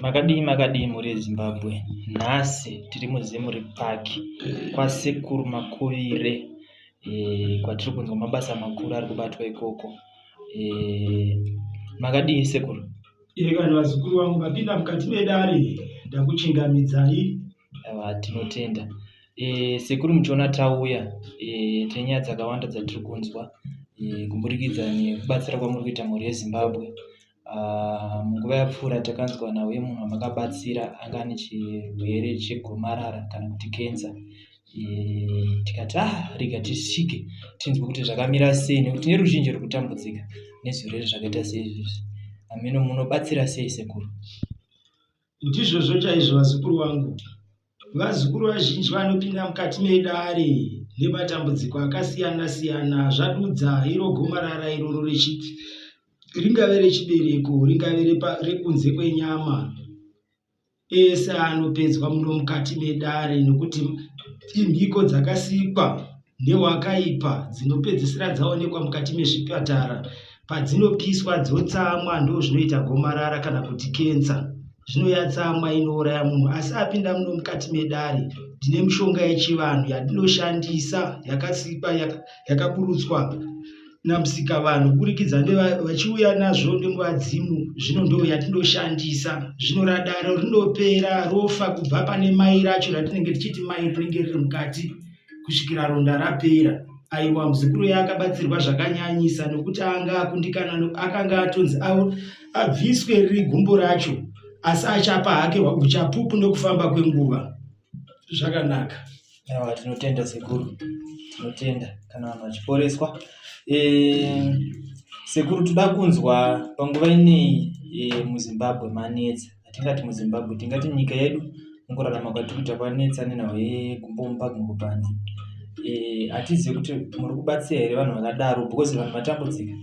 Makadii makadii mhuri yeZimbabwe. Nhasi tiri muZimri Park kwaSekuru Makuvire eh, kwatiri kunzwa mabasa makuru ari kubatwa ikoko. Eh, makadii sekuru? Iye vanhu vazukuru vangu vapinda mukati medare ndakuchingamidzai. Aiwa tinotenda. E, sekuru muchiona tauya e, tine nyaya dzakawanda dzatiri kunzwa e, kuburikidza nekubatsira kwamuri kuita mhuri yeZimbabwe. Ah, munguva yapfuura takanzwa nhau yemunhu wamakabatsira anga ane chirwere chegomarara kana kuti kenza eh, tikati ah rega tisvike tinzwe kuti zvakamira sei nekuti neruzhinji ruri kutambudzika nezvirwere zvakaita seizvizvi hameno munobatsira sei sekuru Ndizvozvo chaizvo vazukuru vangu. Vazukuru vazhinji vanopinda mukati medare nematambudziko akasiyana siyana zvadudza iro gomarara iroro ringave rechibereko ringave rekunze kwenyama ese anopedzwa muno mukati medare nekuti imhiko dzakasikwa newakaipa dzinopedzisira dzaonekwa mukati mezvipatara padzinopiswa dzotsamwa ndozvinoita gomarara kana kuti kensa zvino yatsamwa inouraya munhu asi apinda muno mukati medare ndine mishonga yechivanhu yandinoshandisa yakasikwa yakaburutswa namusikavanhu kuburikidza vachiuya nazvo nemuvadzimu zvino ndo yatinoshandisa zvino radaro rinopera rofa kubva pane mai racho ratinenge tichiti mai rinenge riri mukati kusvikira ronda rapera aiwa muzukuru uya akabatsirwa zvakanyanyisa nokuti anga akundikana akanga atonzi abviswe riri gumbo racho asi achapa hake uchapupu nokufamba kwenguva zvakanaka aiwa tinotenda sekuru tinotenda kana vanhu vachiporeswa e, sekuru toda kunzwa panguva inei e, muzimbabwe manetsa hatingati muzimbabwe tingati nyika yedu mukurarama kwatiri kuita kwanetsa nenhau yegumbo mumba gumbo panze eh, hatizivi kuti muri kubatsira here vanhu vakadaro because vanhu vatambudzika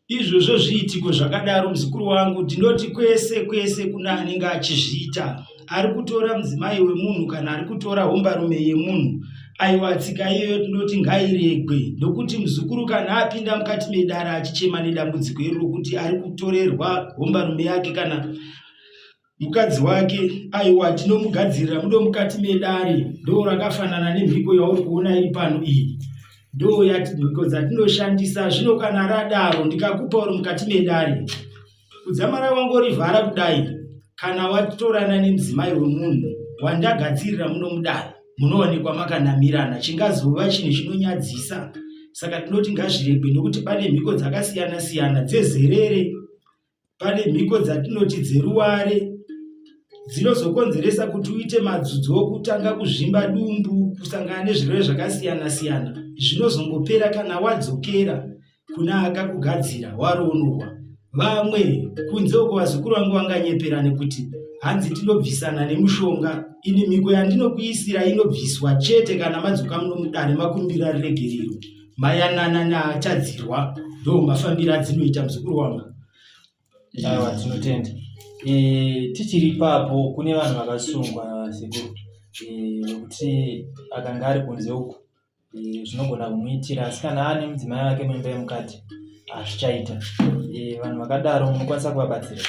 Izvozvo zviitiko zvakadaro muzukuru wangu ndinoti kwese kwese kuna anenge achizviita ari kutora mudzimai wemunhu kana ari kutora hombarume yemunhu aiwa tsika iyoyo tinoti ngairegwe nokuti muzukuru kana apinda mukati medare achichema nedambudziko iri rokuti ari kutorerwa hombarume yake kana Mukadzi wake aiwa tinomugadzirira mudo mukati medare ndo rakafanana nemhiko yauri kuona iri pano iyi ndo mhiko dzatinoshandisa zvino kana radaro ndikakupa uri mukati medare kudzamara wangorivhara kudai kana watorana nemudzimai wemunhu wandagadzirira muno mudare munoonekwa makanamirana chingazova chinhu chinonyadzisa saka tinoti ngazviregwe nokuti pane mhiko dzakasiyana siyana dzezerere Pane mhiko dzatinoti dzeruware dzinozokonzeresa kuti uite madzudzo okutanga kuzvimba dumbu, kusangana nezvirwere zvakasiyana siyana zvinozongopera kana wadzokera kuna akakugadzira waroorwa. Vamwe kunze uko vazukuru vangu vanganyeperane kuti hanzi tinobvisana nemushonga ini mhiko yandinokuisira inobviswa chete kana madzoka muno mudare makumbira ruregerero mayanana naachadzirwa ndo mafambiro adzinoita muzukuru wangu aiwa tinotenda e, tichiri ipapo kune vanhu vakasungwa sekuru vekuti e, akanga ari kunze uku e, zvinogona kumuitira asi kana ane mudzimai wake muimba yemukati hazvichaita e, vanhu vakadaro munokwanisa kuvabatsira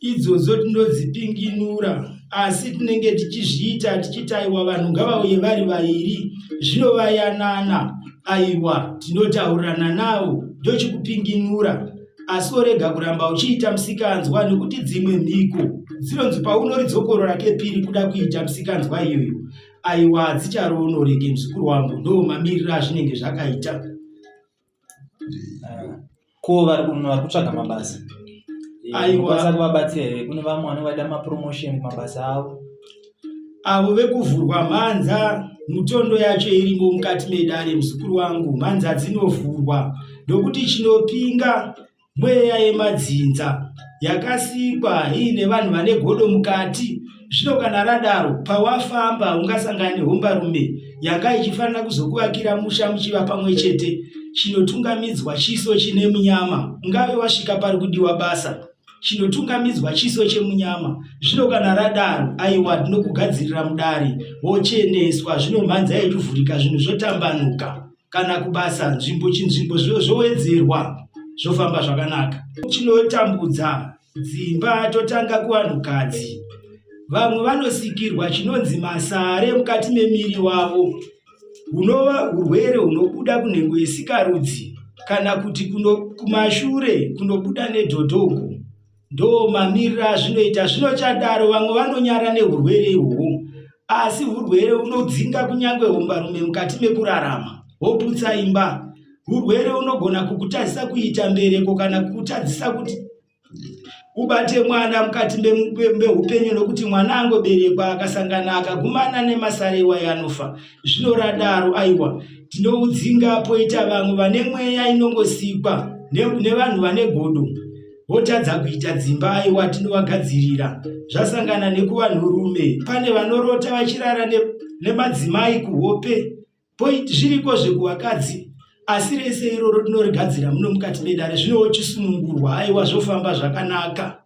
idzodzo tinodzipinginura asi tinenge tichizviita tichiti aiwa vanhu ngavauye vari vairi zvinovayanana aiwa tinotaurirana navo ndochikupinginura asi worega kuramba uchiita musikanzwa nekuti dzimwe mhiko dzinonzi paunoridzokorora kepiri kuda kuita musikanzwa iyoyo aiwa hadzicharonoreke muzukuru wangu ndo mamiriro azvinenge zvakaita Ko vari vari kutsvaga mabasa eh, aiwa kuvabatsira here kune vamwe vanenge vaida mapromotion kumabasa avo avo vekuvhurwa mhanza mutondo yacho irimo mukati medare muzukuru wangu mhanza dzinovhurwa nokuti chinopinga mweya yemadzinza yakasikwa iine vanhu vane godo mukati Zvino kana radaro, pawafamba ungasangana nehombarume yanga ichifanira kuzokuvakira musha muchiva pamwe chete, chinotungamidzwa chiso chine munyama. Ungave wasvika pari kudiwa basa, chinotungamidzwa chiso chemunyama. Zvino kana radaro, aiwa tinokugadzirira mudare, wocheneswa, zvino mhanza yechivhurika, zvinhu zvotambanuka. kana kubasa nzvimbo chinzvimbo zvowedzerwa zvofamba zvakanaka. Chinotambudza dzimba totanga kuvanhukadzi. Vamwe vanosikirwa chinonzi masare mukati memiri wavo hunova hurwere hunobuda kunhengo yesikarudzi kana kuti kumashure kunobuda nedhodho uko. Ndoo mamiriro azvinoita. Zvinochadaro vamwe vanonyara nehurwere ihwohwo asi hurwere hunodzinga kunyange hombarume mukati mekurarama hwoputsa imba. Hurwere hunogona kukutadzisa kuita mbereko kana kukutadzisa kuti ubate mwana mukati meupenyu nokuti mwana angoberekwa akasangana akagumana nemasare iwayo anofa. Zvinoradaro aiwa tinoudzinga poita vamwe vane mweya inongosikwa nevanhu vane godo. Votadza kuita dzimba aiwa tinovagadzirira. Zvasangana nekuvanhurume pane vanorota vachirara nemadzimai kuhope. Zviriko zvekuvakadzi asi rese iroro tinorigadzira muno mukati medare zvinochisunungurwa aiwa zvofamba zvakanaka.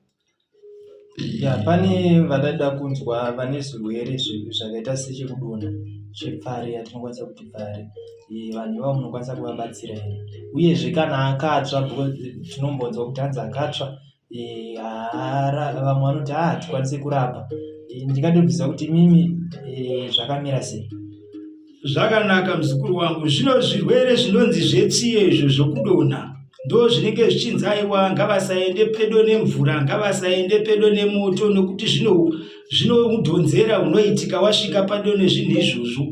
Ya, pane vadada kunzwa vane zvirwere zvakaita sechekudonha chepfari yatinokwanisa kuti pfari vanhu ivavo munokwanisa kuvabatsira here uyezve kana akatsva tinombonzwa kuti hanzi akatsva vamwe vanoti haa hatikwanise kurapa ndingade kuziva kuti imimi zvakamira sei Zvakanaka muzukuru wangu, zvino zvirwere zvinonzi zvetsiye izvo zvokudonha ndo zvinenge zvichinzi aiwa ngavasaende pedo nemvura, ngavasaende pedo nemoto nokuti zvinomudhonzera unoitika wasvika pedo nezvinhu izvozvo.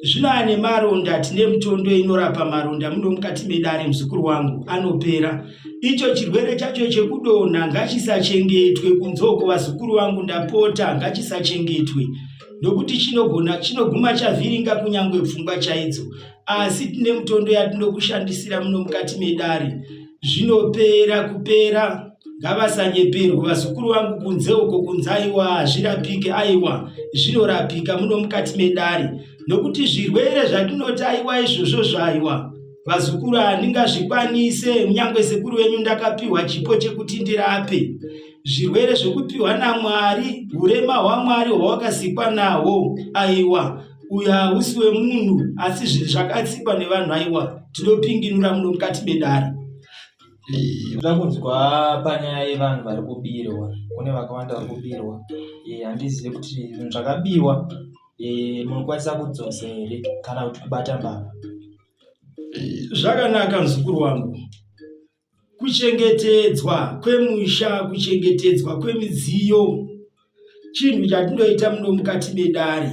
Zvino ane maronda, tine mitondo inorapa maronda muno mukati medare muzukuru wangu, anopera. Icho chirwere chacho chekudonha ngachisachengetwe kunze uko vazukuru vangu ndapota, ngachisachengetwe nokuti chinogona chinoguma chavhiringa kunyange pfungwa chaidzo. Asi tine mitondo yatinokushandisira muno mukati medare, zvinopera kupera. Ngavasanyeperwe vazukuru vangu kunze uko kunze aiwa hazvirapike aiwa zvinorapika muno mukati medare nokuti zvirwere zvatinoti aiwa izvozvo zvaiwa vazukuru handingazvikwanise nyangwe sekuru venyu ndakapiwa chipo chekuti ndirape zvirwere zvekupiwa namwari urema hwamwari hwawakasikwa nahwo aiwa uyo hausi wemunhu asi zvakatsikwa nevanhu aiwa tinopinginura muno mukati medare. Ndoda kunzwa panyaya yevanhu vari kubirwa. Kune vakawanda vari kubirwa. Handizive kuti zvinhu zvakabiwa munokwanisa kudzosa here kana kuti kubata mbavha. Zvakanaka muzukuru wangu. Kuchengetedzwa kwemusha, kuchengetedzwa kwemidziyo chinhu chatinoita muno mukati medare.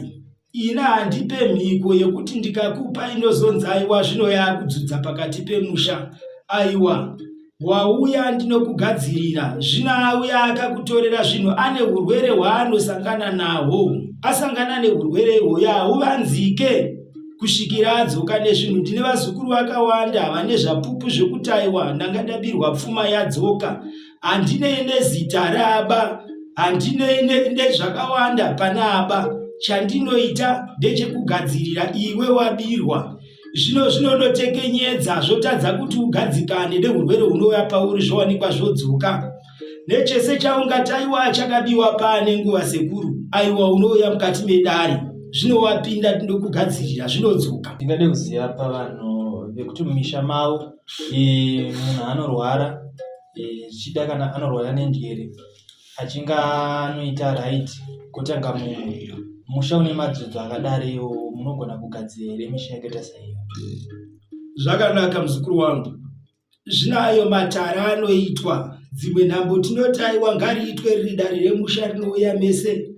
Ini handipe mhiko yekuti ndikakupa inozonzi aiwa zvino yakudzudza pakati pemusha. Aiwa, wauya ndinokugadzirira. Zvino auya akakutorera zvinhu ane urwere hwaanosangana nahwo. Asangana neurwere ihwoyo hauvanzike kusvikira adzoka nezvinhu. Ndine vazukuru vakawanda vane zvapupu zvekuti aiwa ndanga ndabirwa pfuma yadzoka. Handinei nezita raaba, handinei nezvakawanda pana aba. Chandinoita ndechekugadzirira iwe wabirwa. Zvino zvinonotekenyedza zvotadza kuti ugadzikane nehurwere hunouya pauri zvowanikwa zvodzoka. Nechese chaungati aiwa chakabiwa paane nguva sekuru, aiwa unouya mukati medare. Zvino wapinda ndinokugadzirira zvinodzoka. Ndingade kuziva pavanhu vekuti mumisha mavo munhu anorwara zvichida kana anorwara nenjere achinge anoita right kotanga mumwe musha une madzudzo akadaro iwowo munogona kugadzira here misha yakaita saiyo? Zvakanaka muzukuru wangu, zvinayo matare anoitwa dzimwe nhambo tinoti aiwa ngariitwe riri dare remusha rinouya mese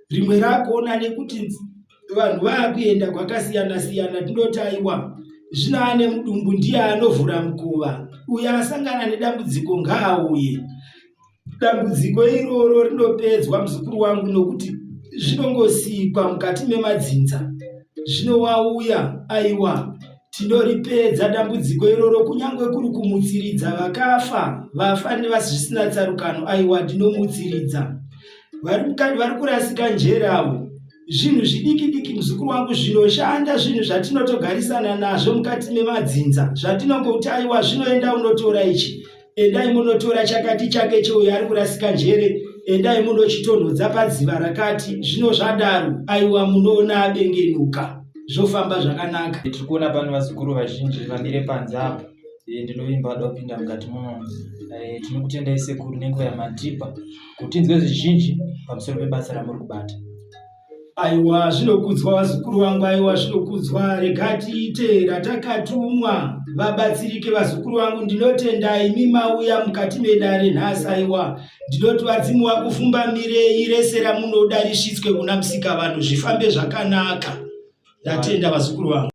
rimwe rakona nekuti vanhu vaakuenda kwakasiyana siyana tinoti aiwa zvino ane mudumbu ndiye anovhura mukova uyo asangana nedambudziko ngaauye dambudziko iroro rinopedzwa muzukuru wangu nokuti zvinongosikwa mukati memadzinza zvino wauya aiwa tinoripedza dambudziko iroro kunyange kuri kumutsiridza vakafa vafa nevazvisina tsarukano aiwa ndinomutsiridza vari kurasika njere avo zvinhu zvidiki diki muzukuru wangu zvinoshanda zvinhu zvatinotogarisana nazvo mukati memadzinza zvatinongoti aiwa zvinoenda unotora ichi endai munotora chakati chake cheuyo ari kurasika njere endai munochitonhodza padziva rakati zvino zvadaro aiwa munoona abengenuka. Zvofamba zvakanaka. Tiri kuona pano vazukuru vazhinji vamire panze apo. Ndinovimba vada kupinda mukati muno. Tinokutendai sekuru nenguva yamatipa kuti tinzwe zvizhinji pamusoro pebasa ramuri kubata. Aiwa zvinokudzwa vazukuru vangu, aiwa zvinokudzwa. Rega tiite ratakatumwa vabatsirike vazukuru vangu. Ndinotenda imi mauya mukati medare nhasi. Aiwa ndinoti vadzimu vakufumbamirei, rese ramunoda risvitswe kuna Musikavanhu, zvifambe zvakanaka. Ndatenda vazukuru vangu.